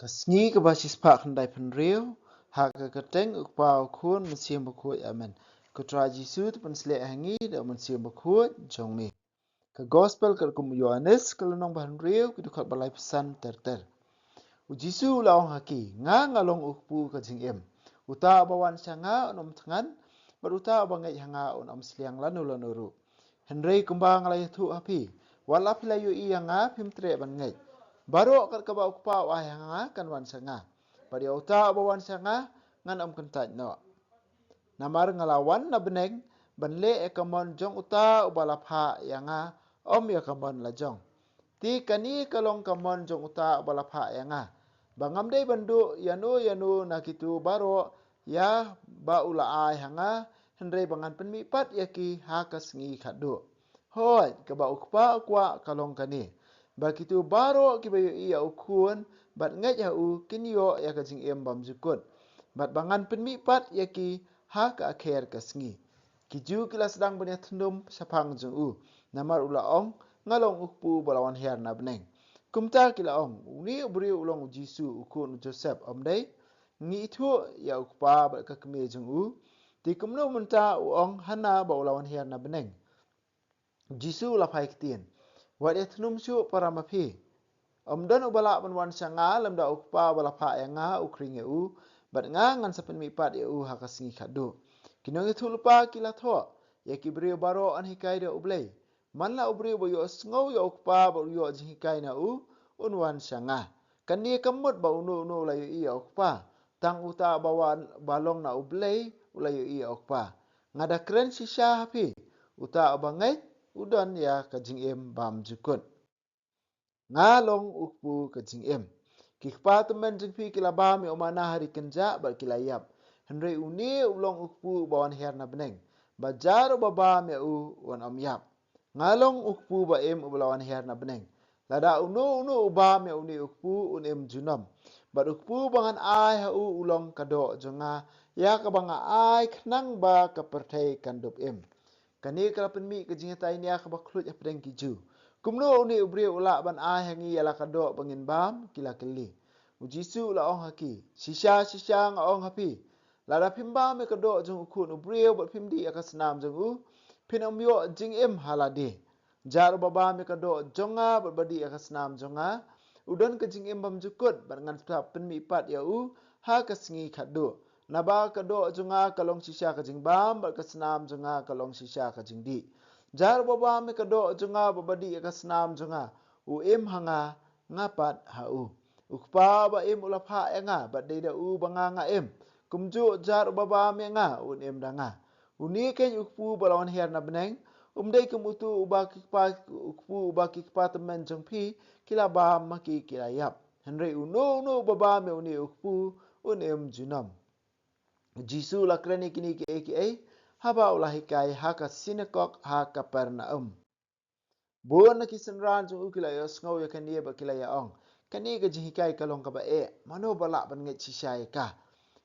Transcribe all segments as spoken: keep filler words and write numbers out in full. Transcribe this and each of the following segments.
Ka sngi kaba shispah khyndai phew hynriew, ha ka kyrteng U Kpa, U Khun, Mynsiem Bakhuid, amen. Ko Trai Jisu, to pynsleh ha ngi da u Mynsiem Bakhuid jong me. Ka Gospel katkum u Ïoannis, ka lynnong ba hynriew, ka dkhot ba laiphew san ter ter. U Jisu u la ong ha ki, nga nga long u kpu ka jingim. Uta uba wan sha nga un ym thngan, bad uta uba ngeit ha nga un ym sliang lano lano ruh. Hynrei kumba nga la ïathuh ha phi, wat la phi la ïohi ïa nga phim treh ban ngeit. Baroh kat kaba U Kpa u ai ha nga kan wan sha nga, bad ïa uta uba wan sha nga ngan ym kyntait noh. Namar nga la wan na bneng ban leh ïa ka mon jong uta uba la phah ïa nga, ym ïa ka mon la jong. Te kane ka long ka mon jong uta uba la phah ïa nga, ba ngam dei ban duh ïano ïano na kito baroh ïa ba u la ai ha nga, hynrei ba ngan pynmihpat ïa ki ha ka sngi khatduh. Hooid, kaba U Kpa u kwah ka long kane, ba kito baroh kiba ïohi ïa U Khun bad ngeit ha u kin ïoh ïa ka jingim bymjukut, bad ba ngan pynmihpat ïa ki ha ka akher ka sngi. Ki Jiw ki la sdang ban ïathnum shaphang jong u, namar u la ong, nga long u kpu ba la wan hiar na bneng. Kumta ki la ong, une u briew u long u Jisu, u khun u Joseph, ym dei? Ngi ithuh ïa U Kpa bad ka kmie jong u. Te kumno mynta u ong hana ba u la wan hiar na bneng? U Jisu u la phai ktien, wat ïathnum shuh para ma phi. Ym don uba lah ban wan sha nga lymda U Kpa uba la phah ïa nga u khring ïa u, bad nga ngan sa pynmihpat ïa u ha ka sngi khatduh. Ki nongïathuhlypa ki la thoh, ïa ki briew baroh yn hikai da U Blei. Man la u briew ba ïohsngew ïa U Kpa bad u ïoh jinghikai na u, un wan sha nga. Kane kam mut ba uno uno u la ïohi ïa U Kpa, tang uta ba wan, ba long na U Blei u la ïohi ïa U Kpa. Nga da kren shisha ha phi, uta uba ngeit u don ïa ka jingim bymjukut. Nga long u kpu ka jingim. Ki kpa tymmen jong phi ki la bam ïa u manna ha ri kynjah bad ki la ïap, hynrei une u long u kpu uba wan hiar na bneng, ba jar uba bam ïa u un ym ïap. Nga long u kpu ba im uba la wan hiar na bneng. Lada uno uno u bam ïa une u kpu un im junom, bad u kpu ba ngan ai ha u u long ka doh jong nga, ïa kaba nga ai khnang ba ka pyrthei kan dup im. Kane ka la pynmih ka jingïatai nia kaba khluit hapdeng ki Jiw. Kumno une u briew u lah ban ai ha ngi ïa la ka doh ba ngin bam? Ki la kylli. U Jisu u la ong ha ki, shisha shisha nga ong ha phi, lada phim bam ïa ka doh jong u Khun u briew bad phim dih ïa ka snam jong u, phin ym ïoh jingim ha lade. Jar uba bam ïa ka doh jong nga bad ba dih ïa ka snam jong nga, u don ka jingim bymjukut, bad ngan sa pynmihpat ïa u ha ka sngi khatduh. Naba ka doh jong nga ka long shisha ka jingbam, bad ka snam jong nga ka long shisha ka jingdih. Jar uba bam ïa ka doh jong nga bad ba dih ïa ka snam jong nga, u im ha nga, nga pat ha u. U Kpa ba im u la phah ïa nga, bad dei da u ba nga nga im. Kumjuh jar uba bam ïa nga un im da nga. Une keiñ u kpu ba la wan hiar na bneng, um dei kum utu uba ki kpa, u kpu uba ki kpa tymmen jong phi ki la bam ma ki ki la ïap. Hynrei uno uno uba bam ïa une u kpu un im junom. U Jisu u la kren ïa kine kiei kiei haba u la hikai ha ka sinakok ha Kapernaum. Bun na ki synran jong u ki la ïohsngew ïa kane bad ki la ïa ong, kane ka jinghikai ka long kaba eh, mano ba lah ban ngeit shisha ïa ka?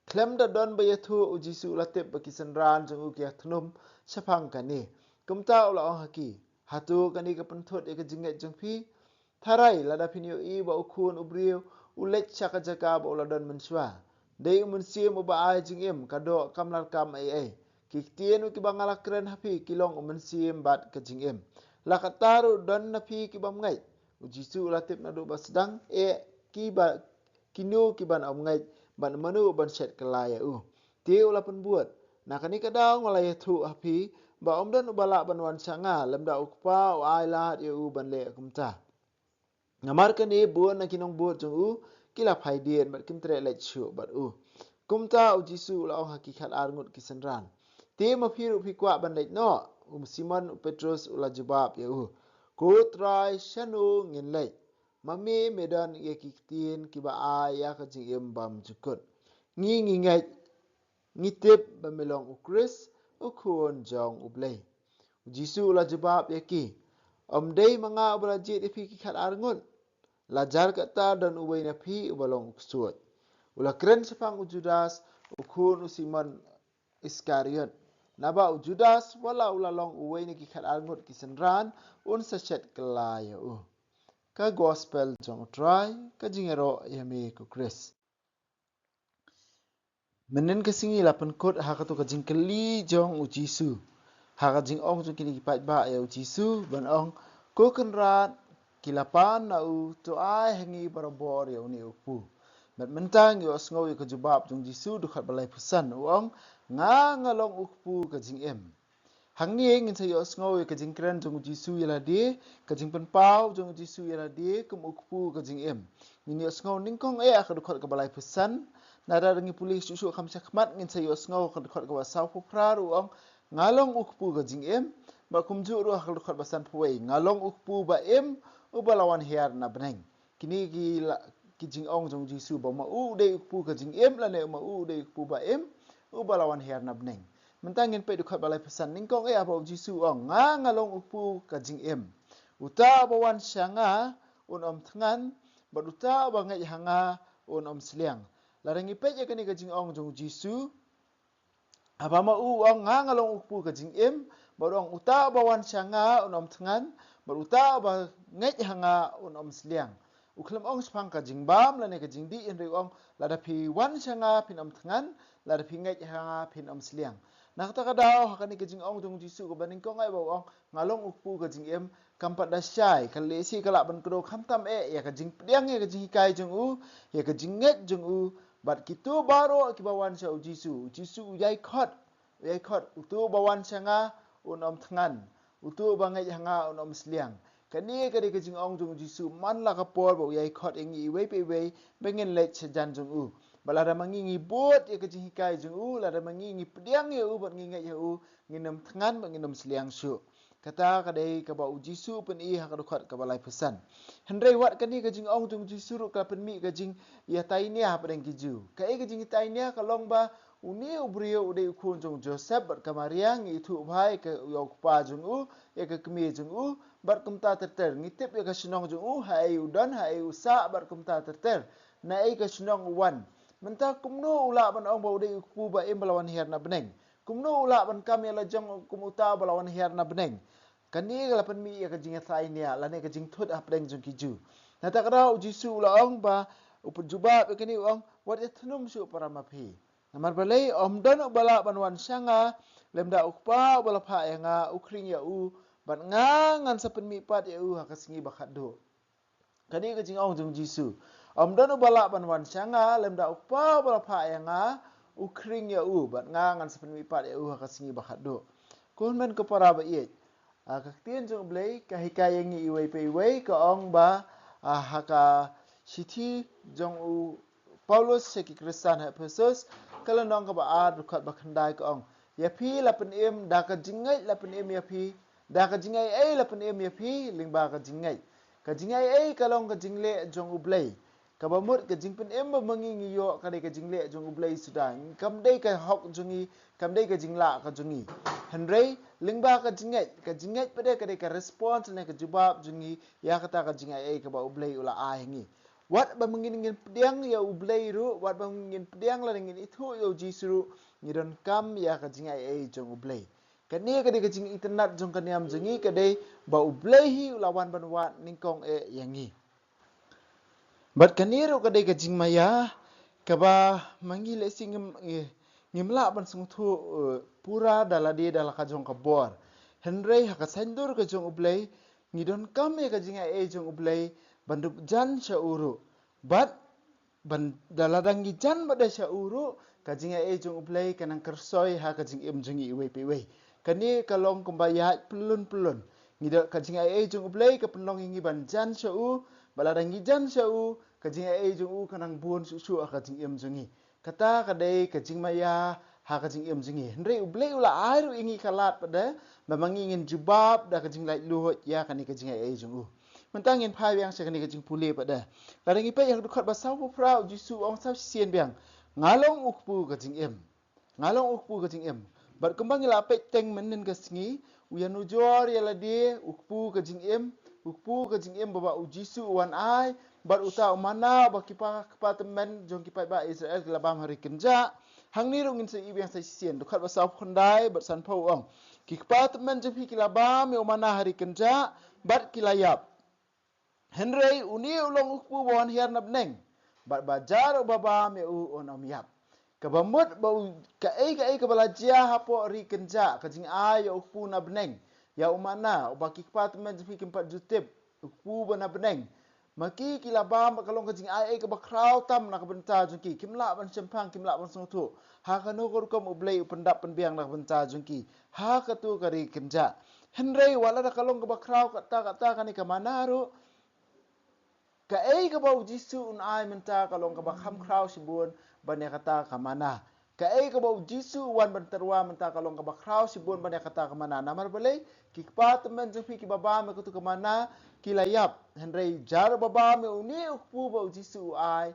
Khlem da don ba ïathuh, u Jisu u la tip ba ki synran jong u ki ïathnum shaphang kane. Kumta u la ong ha ki, hato kane ka pynthut ïa ka jingngeit jong phi? Tharai lada phin ïohi ba u Khun u briew u leit sha ka jaka ba u la don mynshuwa. Dei u Mynsiem uba ai jingim, ka doh kam la kam ei ei. Ki ktien kiba nga la kren ha phi ki long u Mynsiem bad ka jingim. La katta ruh don na phi ki bym ngeit. U Jisu u la tip naduh ba sdang eh kiba, kino kiban ym ngeit, bad mano ban shet kylla ïa u. Te u la pynbud, na kane ka daw nga la ïathuh ha phi ba ym don uba lah ban wan sha nga lymda u Kpa u ai lad ïa u ban leh kumta. Namar kane bun na ki nongbud jong u ki la phaidien bad kim treh leit shuh bad u. Kumta u Jisu u la ong ha ki khatar ngut ki synran, te ma phi ruh phi kwah ban leit noh? U Simon u Petrus u la jubab ïa u, ko Trai, shano ngin leit? Ma me me don ïa ki ktien kiba ai ïa ka jingim bymjukut. Ngi ngi ngeit, ngi tip ba me long u Khrist, u Khun jong U Blei. U Jisu u la jubab ïa ki, ym dei ma nga uba la jied ïa phi ki khatar ngut? La jar kata don uwei na phi uba long u ksuid. U la kren shaphang u Judas, u khun u Simon Iskariot. Naba u Judas, wat la u la long uwei na ki khatar ngut ki synran, un sa shet kylla ïa u. Ka Gospel jong U Trai, ka jingïaroh ïa me ko Khrist. Mynnin ka sngi la pynkut ha kato ka jingkylli jong U Jisu ha ka jingong jong kine ki paidbah ïa U Jisu, ban ong, Ko Kynrad, ki la pan na u, to ai ha ngi barabor ïa une u kpu. Bad mynta ngi ïohsngew ïa ka jubab jong U Jisu, dkhot ba laiphew san, u ong, Nga nga long u kpu ka jingim. Hangne ngin sa ïohsngew ïa ka jingkren jong U Jisu ïa lade, ka jingpynpaw jong U Jisu ïa lade kum u kpu ka jingim. Ngin ïohsngew nyngkong eh ha ka dkhot kaba laiphew san, lada ngi pule shuh shuh kham shakhmat ngin sa ïohsngew ha ka dkhot kaba sawphew phra ruh u ong, Nga long u kpu ka jingim, bad kumjuh ruh ha ka dkhot ba sanphew wei, Nga long u kpu ba im, uba la wan hiar na bneng. Kine ki la, ki jingong jong U Jisu ba ma u u dei u kpu ka jingim lane ma u u dei u kpu ba im, uba la wan hiar na bneng. Mynta ngin peit dkhot ba laiphew san, nyngkong eh haba U Jisu u ong, Nga nga long u kpu ka jingim. Uta uba wan sha nga un ym thngan, bad uta uba ngeit ha nga un ym sliang. Lada ngi peit ïa kane ka jingong jong U Jisu, haba ma u u ong, Nga nga long u kpu ka jingim, bad u ong, Uta uba wan sha nga un ym thngan, bad uta uba ngeit ha nga un ym sliang. U khlem ong shaphang ka jingbam lane ka jingdih, hynrei u ong, Lada phi wan sha nga phin ym thngan, lada phi ngeit ha nga phin ym sliang. Na kata ka daw ha kane ka jingong jong U Jisu kaba nyngkong eh ba u ong, Nga long u kpu ka jingim, kam pat da shai, ka lehse ka lah ban kdew khamtam eh ïa ka jingpdiang, ïa ka jinghikai jong u, ïa ka jingngeit jong u, bad kito baroh kiba wan sha U Jisu, U Jisu u ïai khot, u ïai khot, Uto uba wan sha nga un ym thngan, uto uba ngeit ha nga un ym sliang. Kane ka dei ka jingong jong U Jisu man la ka por ba u ïai khot ïa ngi iwei pa iwei ba ngin leit shajan jong u. Bad lada ma ngi ngi bud ïa ka jinghikai jong u, lada ma ngi ngi pdiang ïa u bad ngi ngeit ha u, ngin ym thngan bad ngin ym sliang shuh. Kata ka dei kaba U Jisu u pyni ha ka dkhot kaba laiphew san. Hynrei wat kane ka jingong jong U Jisu ruh ka la pynmih ka jingïatainia hapdeng ki Jiw. Kaei ka jingïatainia? Ka long ba une u briew u dei u khun jong u Joseph bad ka Maria, ngi ithuh bha ïa ka, ïa u kpa jong u, ïa ka kmie jong u, bad kumta ter ter. Ngi tip ïa ka shnong jong u, haei u don, haei u sah, bad kumta ter ter. Naei ka shnong u wan. Mynta kumno u lah ban ong ba u dei u kpu ba im ba la wan hiar na bneng? Kumno u lah ban kam ïa la jong kum uta uba la wan hiar na bneng? Kane ka la pynmih ïa ka jingïatainia lane ka jingthut hapdeng jong ki Jiw. Na kata ka daw U Jisu u la ong ba, u pynjubab ïa kane u ong, Wat ïathnum shuh para ma phi. Namar balei? Ym don uba lah ban wan sha nga lymda u Kpa uba la phah ïa nga u khring ïa u, bad nga ngan sa pynmih pat ïa u ha ka sngi ba khatduh. Kane ka jingong jong U Jisu. Ym don uba lah ban wan sha nga lymda u Kpa uba la phah ïa nga u khring ïa u, bad nga ngan sa pynmih pat ïa u ha ka sngi ba khatduh. Ko hynmen ko para ba ïeit, ah, ka ktien jong U Blei ka hikai ïa ngi iwei pa iwei, ka ong ba, ah, ha ka shithi jong u Paulus sha ki Khristan ha Ephesus, ka lynnong kaba ar, dkhot ba khyndai, ka ong, Ïa phi la pynim da ka jingngeit, la pynim ïa phi da ka jingaiei, la pynim ïa phi lyngba ka jingngeit. Ka jingaiei ka long ka jingleh jong U Blei. Kaba mut ka jingpynim ba ma ngi ngi ïoh ka dei ka jingleh jong U Blei suda. Kam dei ka hok jong ngi, kam dei ka jinglah ka jong ngi. Hynrei lyngba ka jingngeit, ka jingngeit pat de ka dei ka response ne ka jubab jong ngi ïa kata ka jingaiei kaba U Blei u la ai ha ngi. Wat ba ma ngi ngin pdiang ïa U Blei ruh, wat ba ma ngi ngin pdiang lane ngin ithuh ïa U Jisu ruh, ngi donkam ïa ka jingaiei jong U Blei. Kane ka dei ka jingitynnad jong ka niam jong ngi, ka dei ba U Blei hi u la wan ban wad nyngkong eh ïa ngi. Bad kane ruh ka dei ka jingmaïa kaba ma ngi lehse ngim, ngi, ngim lah ban sngewthuh, eh, pura da lade da la ka jong ka bor. Hynrei ha ka saiñdur ka jong U Blei, ngi donkam ïa ka jingaiei jong U Blei ban dup jan sha u ruh. Bad ban da la dang ngi jan bad da sha u ruh, ka jingaiei jong U Blei ka nang kyrsoi ha ka jingim jong ngi iwei pa iwei. Kane ka long kumba ïaid pyllun pyllun. Ngi da ka jingaiei jong U Blei ka pynlong ïa ngi ban jan sha u, bad la dang ngi jan sha u, ka jingaiei jong u ka nang bun shuh shuh ha ka jingim jong ngi. Kata ka dei ka jingmaïa ha ka jingim jong ngi. Hynrei U Blei u la ai ruh ïa ngi ka lad pat de ba ma ngi ngin jubab da ka jinglaitluid ïa kane ka jingaiei jong u. Mynta ngin phai biang sha kane ka jingpule pat de. Lada ngi peit ïa ka dkhot ba sawphew phra, U Jisu u ong sa shisien biang, Nga long u kpu ka jingim. Nga long u kpu ka jingim. Bad kumba ngi la peit teng mynnin ka sngi, u ïanujor ïa lade u kpu ka jingim, u kpu ka jingim ba, ba U Jisu u wan ai, bad uta u manna ba ki pa, ki pa tymmen jong ki paidbah Israel ki la bam ha ri kynjah. Hangne ruh ngin sa ïohi biang sa shisien, dkhot ba sawphew khyndai bad sanphew, u ong, Ki kpa tymmen jong phi ki la bam ïa u manna ha ri kynjah bad ki la ïap. Hynrei une u long u kpu ba wan hiar na bneng, bad ba jar uba bam ïa u un ym ïap. Kaba mut ba u, kaei kaei kaba la jia hapoh ri kynjah, ka jingai ïa u kpu na bneng, ïa u manna, uba ki kpa tymmen jong phi kim pat ju tip, u kpu ba na bneng. Ma ki ki la bam bad ka long ka jingai ei kaba khraw tam na ka bynta jong ki, kim lah ban shemphang, kim lah ban sngewthuh ha kano ka rukom U Blei u pyndap pynbiang na ka bynta jong ki ha kato ka ri kynjah. Hynrei wat la da ka long kaba khraw katta katta kane ka manna ruh, kaei kaba u Jisu un ai mynta ka long kaba kham khraw shibun ban ïa kata ka manna. Kaei kaba u Jisu u wan ban tyrwa mynta ka long kaba khraw shibun ban ïa kata ka manna. Namar balei? Ki kpa tymmen jong phi kiba bam ïa kato ka manna ki la ïap. Hynrei jar uba bam ïa une u kpu ba u Jisu u ai,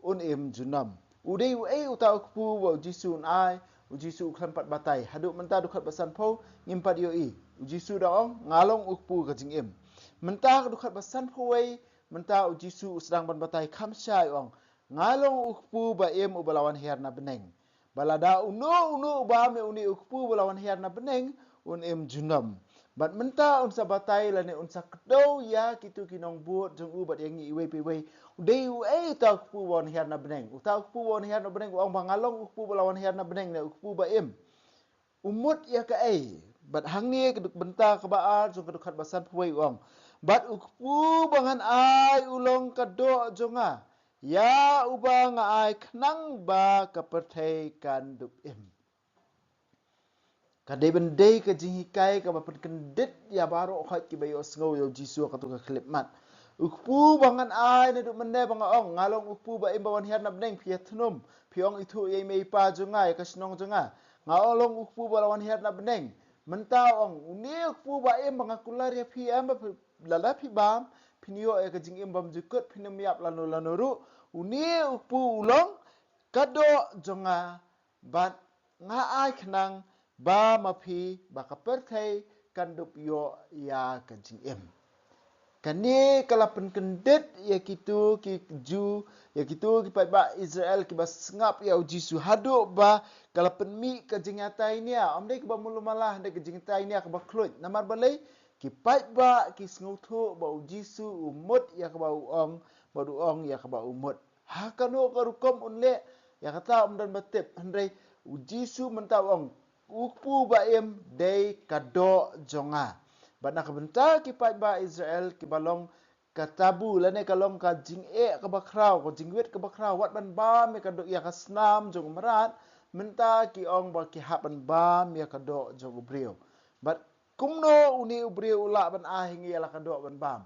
un im junom. U dei uei uta u kpu ba u Jisu un ai? U Jisu u khlem pat batai. Haduh mynta dkhot ba sanphew ngim pat ïohi. U Jisu da ong, nga long u kpu ka jingim. Mynta ka dkhot ba sanphew wei, mynta u Jisu u sdang ban batai kham shai, u ong, nga long u kpu ba im uba la wan hiar na bneng. Ba lada uno uno u bam ïa une u kpu ba la wan hiar na bneng, un im junom. Bad mynta un sa batai lane un sa kdew ïa kito ki nongbud jong u bad ïa ngi iwei pa iwei, u dei uei uta u kpu ba wan hiar na bneng? Uta u kpu ba wan hiar na bneng u ong ba nga long u kpu ba la wan hiar na bneng ne u kpu ba im. U mut ïa kaei? Bad hangne ka duk bynta kaba ar jong ka dkhot ba sanphew wei u ong, bad u kpu ba ngan ai u long ka doh jong nga, ïa uba nga ai khnang ba ka pyrthei kan dup im. Ka dei ban dei ka jinghikai kaba pynkyndit ïa baroh khoit kiba ïohsngew ïa u Jisu ha kato ka khyllipmat. U kpu ba ngan ai naduh mynne ba nga ong, nga long u kpu ba im ba wan hiar na bneng, phi ïathnum, phi ong ithuh ïa i mei i pa jong nga, ïa ka shnong jong nga. Nga ong long u kpu ba la wan hiar na bneng. Mynta u ong, une u kpu ba im ba nga kular ïa phi em ba phi, lada phi bam, phin ïoh ïa ka jingim bymjukut, phin ym ïap lano lano ruh. Une u kpu u long ka doh jong nga, bad nga ai khnang ba ma phi, ba ka pyrthei kan dup ïoh ïa ka jingim. Kane ka la pynkyndit ïa kito ki Jiw, ïa kito ki paidbah Israel kiba sngap ïa u Jisu, haduh ba ka la pynmih ka jingïatainia. Ym dei kaba mluh mala, hynrei ka jingïatainia kaba khluid. Namar balei? Ki paidbah ki sngewthuh ba u Jisu u mut ïa kaba u ong, bad u ong ïa kaba u mut. Ha kano ka rukom un leh, ïa kata ym don ba tip. Hynrei u Jisu mynta u ong, u kpu ba im dei ka doh jong nga. Bad na ka bynta ki paidbah Israel kiba long ka tabu lane ka long ka jingeh kaba khraw, ka jingwit kaba khraw, wat ban bam ïa ka doh, ïa ka snam jong u mrad, mynta ki ong ba ki hap ban bam ïa ka doh jong u briew. Bad kumno une u briew u lah ban ai ha ngi ïa la ka doh ban bam?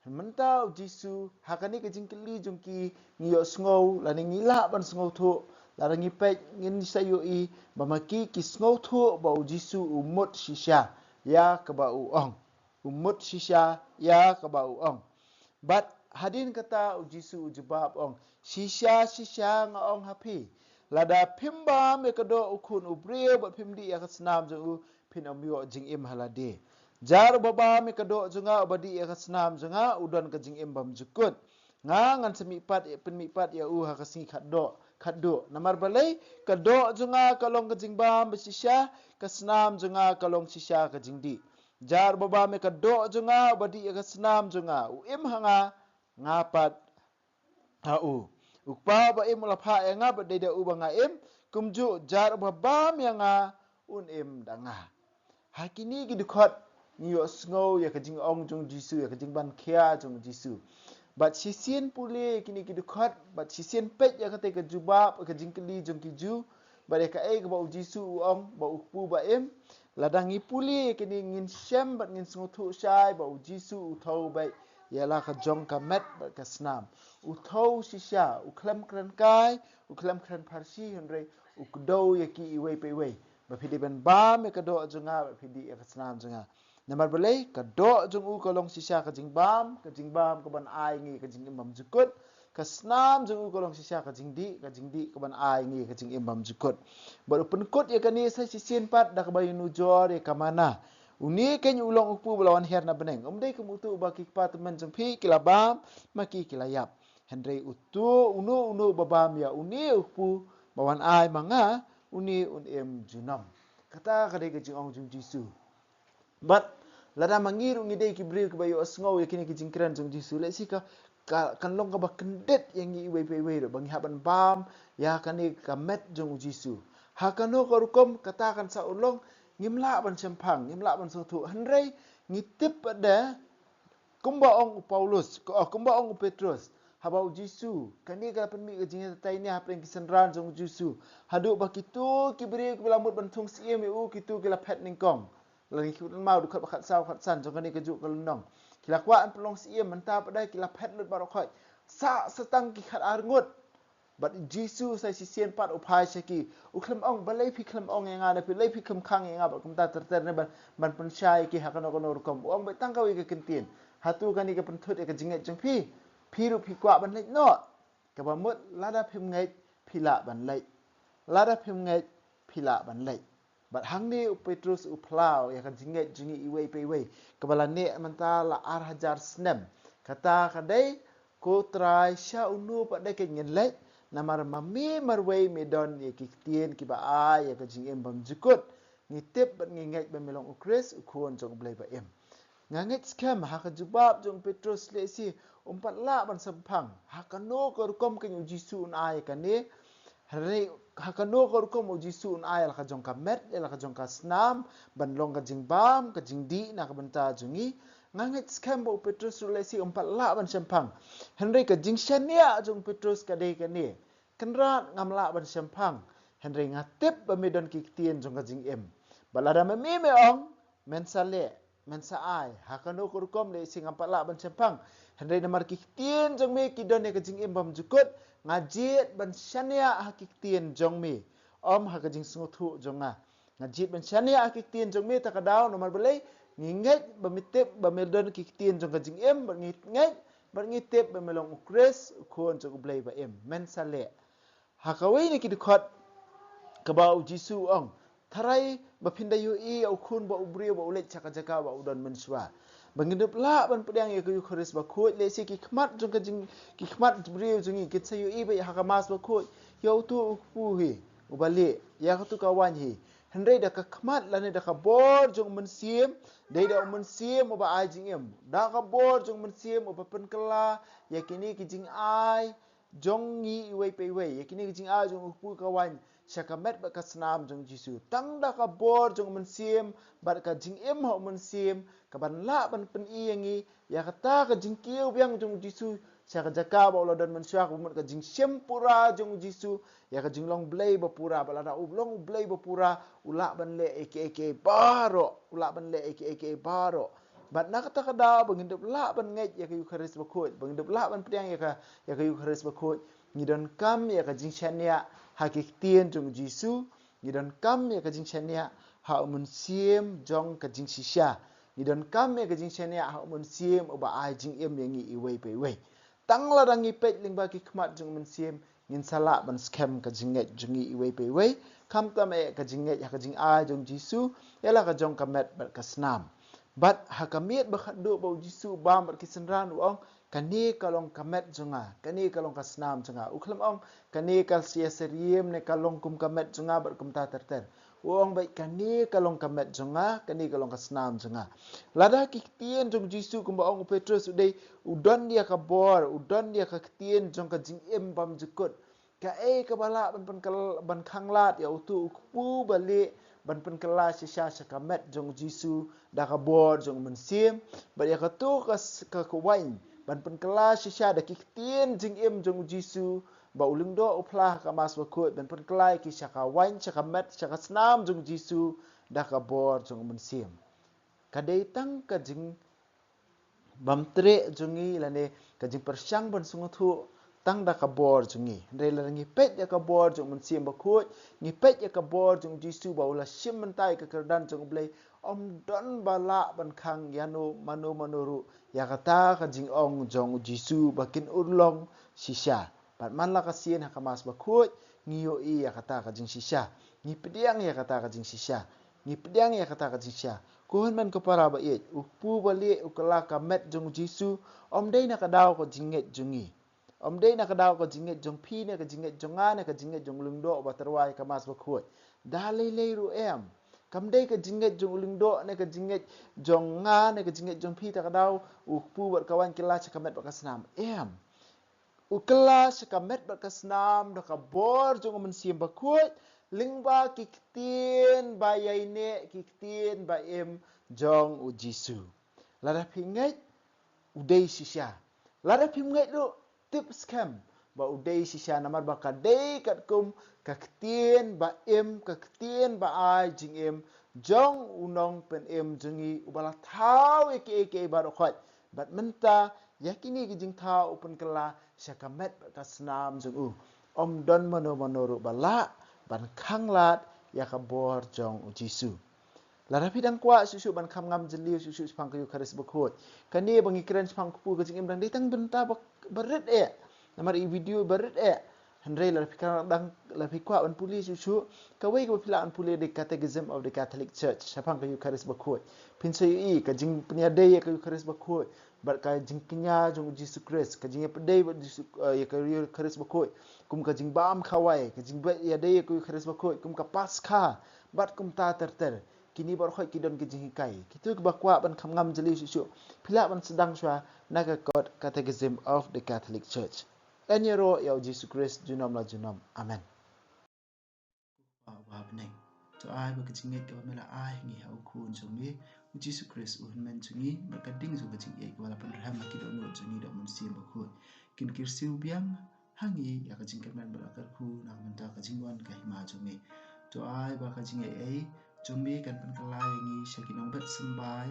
Mynta u Jisu, ha kane ka jingkylli jong ki, ngi ïohsngew lane ngi lah ban sngewthuh, lada ngi peit ngin sa ïohi ba ma ki ki sngewthuh ba u Jisu u mut shisha ïa kaba u ong. U mut shisha ïa kaba u ong. Bad hadien kata u Jisu u jubab, u ong, shisha shisha nga ong ha phi, lada phim bam ïa ka doh u Khun u briew bad phim dih ïa ka snam jong u, phin ym ïoh jingim ha lade. Jar uba bam ïa ka doh jong nga, uba dih ïa ka snam jong nga, u don ka jingim bymjukut. Nga ngan sa mihpat, pynmihpat ïa u ha ka sngi khatduh, khatduh. Namar balei? Ka doh jong nga ka long ka jingbam ba shisha, ka snam jong nga ka long shisha ka jingdih. Jar uba bam ïa ka doh jong nga, uba dih ïa ka snam jong nga, u im ha nga, nga pat ha u. U Kpa uba im u la phah ïa nga, bad dei da u ba nga im. Kumjuh jar uba bam ïa nga, un im da nga. Ha kine ki dkhot ngi ïohsngew ïa ka jingong jong u Jisu, ïa ka jingbankhia jong u Jisu. Bad shisien pule ïa kine ki dkhot, bad shisien peit ïa kata ka jubab, ïa ka jingkylli jong ki Jiw, bad ïa kaei kaba u Jisu u ong ba u kpu ba im. Lada ngi pule ïa kine ngin shem bad ngin sngewthuh shai ba u Jisu u thew beit ïa la ka jong ka met bad ka snam. U thew shisha, u khlem kren kai, u khlem kren pharshi, hynrei u kdew ïa ki iwei pa iwei. Ba phi dei ban bam ïa ka doh jong nga, ba phi dih ïa ka snam jong nga. Namar balei? Ka doh jong u ka long shisha ka jingbam, ka jingbam kaban ai ngi ka jingim bymjukut. Ka snam jong u ka long shisha ka jingdih, ka jingdih kaban ai ngi ka jingim bymjukut. Bad u pynkut ïa kane sa shisien pat da kaba ïanujor ïa ka manna. Une keiñ u long u kpu ba la wan hiar na bneng. Ym dei kum uto uba ki kpa tymmen jong phi ki la bam, ma ki ki la ïap. Hynrei uto, uno uno uba bam ïa une u kpu ba wan ai ma nga, une un im junom. Kata ka dei ka jingong jong u Jisu. Bad Lada ma ngi ruh ngi dei ki briew kiba ïohsngew ïa kine ki jingkren jong u Jisu, lehse ka, ka kan long kaba kyndit ïa ngi iwei pa iwei ruh ba ngi hap ban bam ïa kane ka met jong u Jisu. Ha kano ka rukom kata kan sa urlong, ngim lah ban shemphang, ngim lah ban sngewthuh. Hynrei ngi tip pat de kumba ong u Paulus, ko-, oh, kumba ong u Petrus, haba u Jisu, kane ka la pynmih ka jingïatai ne hapdeng ki synran jong u Jisu. Haduh ba kito ki briew kiba la mut ban thung syiem ïa u, kito ki la phet nyngkong. Lane ki khut ma u dkhot ba khatsaw khatsan jong kane kajuh ka lynnong. Ki la kwah ban pynlong syiem, mynta pat de ki la phet lut baroh khoit. Sa sa tang ki khatar ngut. Bad Jisu sa shisien pat u phai sha ki. U khlem ong, balei phi khlem ong ïa nga, ne balei phi khlem khang ïa nga, bad kumta ter ter ne ban, ban pynshai ïa ki ha kano kano rukom. U ong beit tang kawei ka kyntien. Hato kane ka pynthut ïa ka jingngeit jong phi? Phi ruh phi kwah ban leit noh. Kaba mut lada phim ngeit phi lah ban leit. Lada phim ngeit phi lah ban leit. Bad hangne u Petrus u phyllaw ïa ka jingngeit jong ngi iwei pa iwei. Kaba la neh mynta la ar hajar snem. Kata ka dei, ko Trai, sha uno pat de ngin leit, namar ma me marwei me don ïa ki ktien kiba ai ïa ka jingim bymjukut. Ngi tip bad ngi ngeit ba me long u Khrist, u Khun jong U Blei ba im. Nga ngeit skhem ha ka jubab jong u Petrus lehse um pat lah ban shemphang ha kano ka rukom kane u Jisu un ai ïa kane. Hynrei ha kano ka rukom u Jisu un ai ïa la ka jong ka met, ïa la ka jong ka snam, ban long ka jingbam, ka jingdih na ka bynta jong ngi. Nga ngeit skhem ba u Petrus ruh lehse um pat lah ban shemphang. Hynrei ka jingshaniah jong u Petrus ka dei kane. Kynrad, ngam lah ban shemphang. Hynrei nga tip ba me don ki ktien jong ka jingim. Bad lada ma me me ong, men sa leh, men sa ai. Ha kano ka rukom lehse ngam pat lah ban shemphang. Hynrei namar ki ktien jong me ki don ïa ka jingim bymjukut, nga jied ban shaniah ha ki ktien jong me. Ym ha ka jingsngewthuh jong nga. Nga jied ban shaniah ha ki ktien jong me, ta ka daw namar balei? Ngi ngeit ba me tip ba me don ki ktien jong ka jingim, bad ngi ngeit, bad ngi tip ba me long u Khrist, u Khun jong U Blei ba im. Men sa leh. Ha kawei na ki dkhot kaba u Jisu u ong, tharai ba phin da ïohi ïa u Khun ba u briew ba u leit sha ka jaka ba u don mynshuwa. Ba ngin ïoh lah ban pdiang ïa ka Eukharist Bakhuid, lehse ki khmat jong ka jing, ki khmat briew jong ngi kin sa ïohi beit ha ka Mass Bakhuid ïa uto u kpu hi uba lieh, ïa kato ka waiñ hi. Hynrei da ka khmat lane da ka bor jong u Mynsiem, dei da u Mynsiem uba ai jingim. Da ka bor jong u Mynsiem uba pynkylla ïa kine ki jingai jong ngi iwei pa iwei, ïa kine ki jingai jong u kpu ka waiñ sha ka met bad ka snam jong u Jisu. Tang da ka bor jong u Mynsiem bad ka jingim ha u Mynsiem, kaban lah ban pyni ïa ngi ïa kata ka jingkiew biang jong u Jisu sha ka jaka ba u la don mynshuwa, kaba mut ka jingshim pura jong u Jisu ïa ka jinglong Blei ba pura. Bad lada u long u Blei ba pura, u lah ban leh ïa kiei kiei baroh, u lah ban leh ïa kiei kiei baroh. Bad na kata ka daw ba ngin ïoh lah ban ngeit ïa ka Eukharist Bakhuid, ba ngin ïoh lah ban pdiang ïa ka, ïa ka Eukharist Bakhuid, ngi donkam ïa ka jingshaniah ha ki ktien jong u Jisu, ngi donkam ïa ka jingshaniah ha u Mynsiem jong ka jingshisha, ngi donkam ïa ka jingshaniah ha u Mynsiem uba ai jingim ïa ngi iwei pa iwei. Tang lada ngi peit lyngba ki khmat jong u Mynsiem, ngin sa lah ban skhem ka jingngeit jong ngi iwei pa iwei, khamtam eh ka jingngeit ha ka jingai jong u Jisu ïa la ka jong ka met bad ka snam. Bad ha ka miet ba khatduh ba u Jisu u bam bad ki synran, u ong, kane ka long ka met jong nga, kane ka long ka snam jong nga. U khlem ong, kane ka ïasyriem ne ka long kum ka met jong nga bad kumta ter ter. U ong beit, kane ka long ka met jong nga, kane ka long ka snam jong nga. Lada ki ktien jong u Jisu, kumba ong u Petrus, u dei, u don ïa ka bor, u don ïa ka ktien jong ka jingim bymjukut. Kaei kaba lah ban pynkyl-, ban khanglad ïa uto u kpu ba lieh ban pynkylla shisha sha ka met jong u Jisu da ka bor jong u Mynsiem, bad ïa kato ka s-, ka, ka waiñ ban pynkylla shisha da ki ktien jingim jong u Jisu, ba u lyngdoh u phla ha ka Mass Bakhuid ban pynkylla ïa ki sha ka waiñ, sha ka met, sha ka snam jong u Jisu da ka bor jong u Mynsiem. Ka dei tang ka jing bym treh jong ngi lane ka jingpyrshang ban sngewthuh tang da ka bor jong ngi. Hynrei lada ngi peit ïa ka bor jong u Mynsiem Bakhuid, ngi peit ïa ka bor jong u Jisu ba u la shim bynta ïa ka kyrdan jong u Blei, ym don ba lah ban khang ïano mano mano ruh ïa kata ka jingong jong u Jisu ba kin urlong shisha. Bad man la ka sien ha ka Mass Bakhuid, ngi ïohi ïa kata ka jingshisha. Ngi pdiang ïa kata ka jingshisha. Ngi pdiang ïa kata ka jingshisha. Ko hynmen ko para ba ïeit, u kpu ba lieh u kylla ka met jong u Jisu, ym dei na ka daw ka jingngeit jong ngi. Ym dei na ka daw ka jingngeit jong phi ne ka jingngeit jong nga ne ka jingngeit jong u lyngdoh ba tyrwa ïa ka Mass Bakhuid. Da lei lei ruh em. Kam dei ka jingngeit jong u lyngdoh ne ka jingngeit jong nga ne ka jingngeit jong phi ta ka daw u kpu bad ka waiñ kylla sha ka met bad ka snam. Em. U kylla sha ka met bad ka snam da ka bor jong u Mynsiem Bakhuid lyngba ki ktien ba ïaineh, ki ktien ba im jong u Jisu. Lada phi ngeit, u dei shisha. Lada phim ngeit ruh, tip skhem ba u dei shisha, namar ba ka dei katkum ka ktien ba im, ka ktien ba ai jingim jong u Nongpynim jong ngi uba la thaw ïa kiei kiei baroh khoit. Bad mynta ïa kine ki jingthaw u pynkylla sha ka met bad ka snam jong u. Ym don mano mano ruh ba lah ban khanglad ïa ka bor jong u Jisu. Lada phi dang kwah shuh shuh ban kham ngam jylliew shuh shuh shaphang ka Eukharist Bakhuid, kane ba ngi kren shaphang u kpu ka jingim dang dei tang bynta ba, ba rit eh. Namar i video ba rit eh. Hynrei lada phi kren dang, lada phi kwah ban pule shuh shuh, kawei kaba phi lah ban pule dei Catechism of the Catholic Church shaphang ka Eukharist Bakhuid. Phin sa ïohi ka jingpynïadei ïa ka Eukharist Bakhuid bad ka jingkñia jong u Jisu Khrist, ka jingïapdei bad Jisu, eh, ïa ka Eukharist Bakhuid, kum ka jingbam khawai, ka jingïadei ïa ka Eukharist Bakhuid, kum ka Paskha bad kumta ter ter. Kine baroh khoit ki don ki jinghikai. Kito kiba kwah ban kham ngam jylliew shuh shuh, phi lah ban sdang shuwa na ka kot Catechism of the Catholic Church. Yn ïaroh ïa u Jisu Khrist junom la junom. Amen. Ko Kpa uba ha bneng, to ai ba ka jingngeit kaba me la ai ha ngi ha u Khun jong me u Jisu Khrist u Hynmen jong ngi, bad ka ding jong ka jingïeit kaba la pynrhem ha ki dohnud jong ngi da u Mynsiem Bakhuid, kin kyrsiew biang ha ngi ïa ka jingkyrmen bad la kyrkhu na ka bynta ka jingwan ka hima jong me. To ai ba ka jingaiei jong me kan pynkylla ïa ngi sha ki nongbet symbai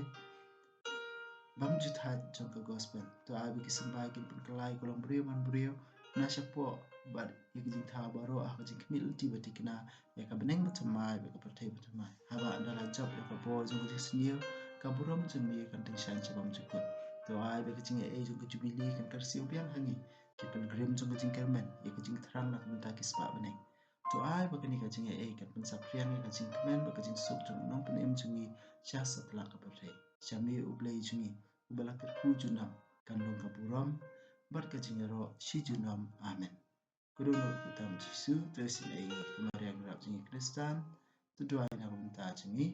bym ju thait jong ka gospel. To ai ba ki symbai kin pynkylla ïa ka longbriew manbriew na shapoh bad ïa ki jingthaw baroh ha ka jingkhmih lynti ba thikna ïa ka bneng ba thymmai bad ka pyrthei ba thymmai. Haba ynda la jop ïa ka bor jong ka jingsniew, ka burom jong me kan tyngshaiñ sha bymjukut. To ai ba ka jingaiei jong ka jubili kan kyrsiew biang ha ngi, ki pilgrim jong ka jingkyrmen, ïa ka jingthrang na ka bynta ki spah bneng. To ai ba kane ka jingaiei kan pynsaphriang ïa ka jingkmen bad ka jingsuk jong u Nongpynim jong ngi sha satlak ka pyrthei. Sha me u Blei jong ngi uba la kyrkhu junom, kan long ka burom bad ka jingïaroh shi junom. Amen. Ka dohnud kyrteng u Jisu, to isynei ïa ngi. Ko Maria nongrap jong ngi Khristan, to duwai na ka bynta jong ngi.